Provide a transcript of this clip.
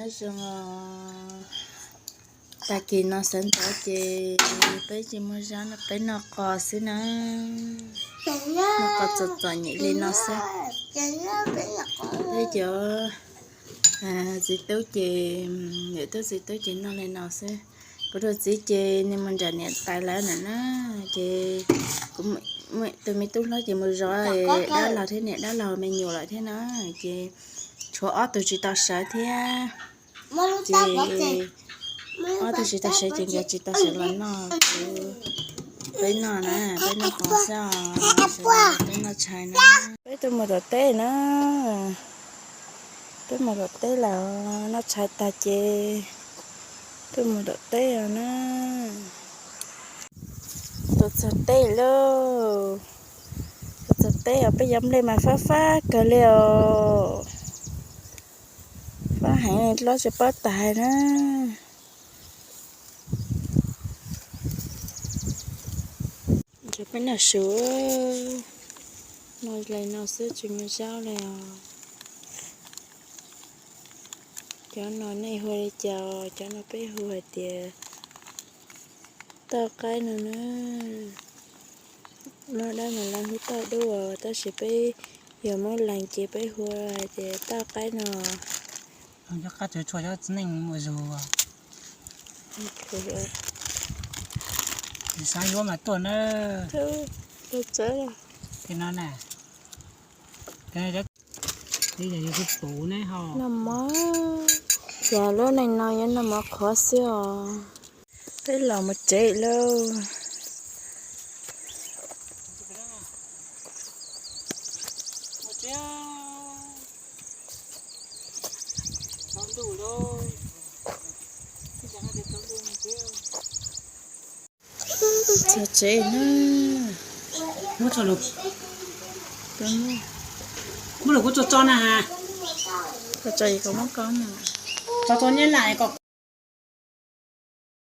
Zoo os, tag kis no sawv ntxov ces peb tsis muaj zab no, peb noj qos xwb na. Noj qos txom txom nyem li no xwb. Peb cov txiv tub ces, niam tub txiv tub ces noj li no xwb. Kuv tus txiv ces nws mus nram niam tais lawv lawm na, ces kuv, tus me tub hlob ces mus zov dab laug thiab niam dab laug me nyuam lawm thiab na, ces tshuav ob tug tsis tau sawv thiab. Ces ob tug tsis tau sawv ces nkawd tsis tau sawv los noj, kuv, peb noj na, peb noj qos xwb os, peb noj tshais na. Peb tuaj mus tom teb na, peb mus tom teb lawm, noj tshais tag ces tuaj mus tom teb os na. Tuaj txog teb lauj, tuaj txog teb os, peb cov nplej mas fab fab kawg li os. Fab heev, hlob tsis paub tas na. Cov peb noj su, noj li no xwb tsis muaj zaub li os. Cov no nej hu li cas? Cov no peb hu hais tias tauj qaib no na. Muaj dab no lawv hu tauj dub, tab sis peb yog muab lees ces peb hu hais tias tauj qaib no. Cov qab tsuag tshuaj cov txiv neej mus zug. Xav yuav mas tuaj na. Li no na. Noj mov, cas lub neej no yuav noj mov qhuav xwb os. Peb los mus tsev lauj. Txog tsev na. Muab tso lus. Muab lus kuv tso tso na ha. Tso tso es kom muab koj na. Tso tso nyab na es kom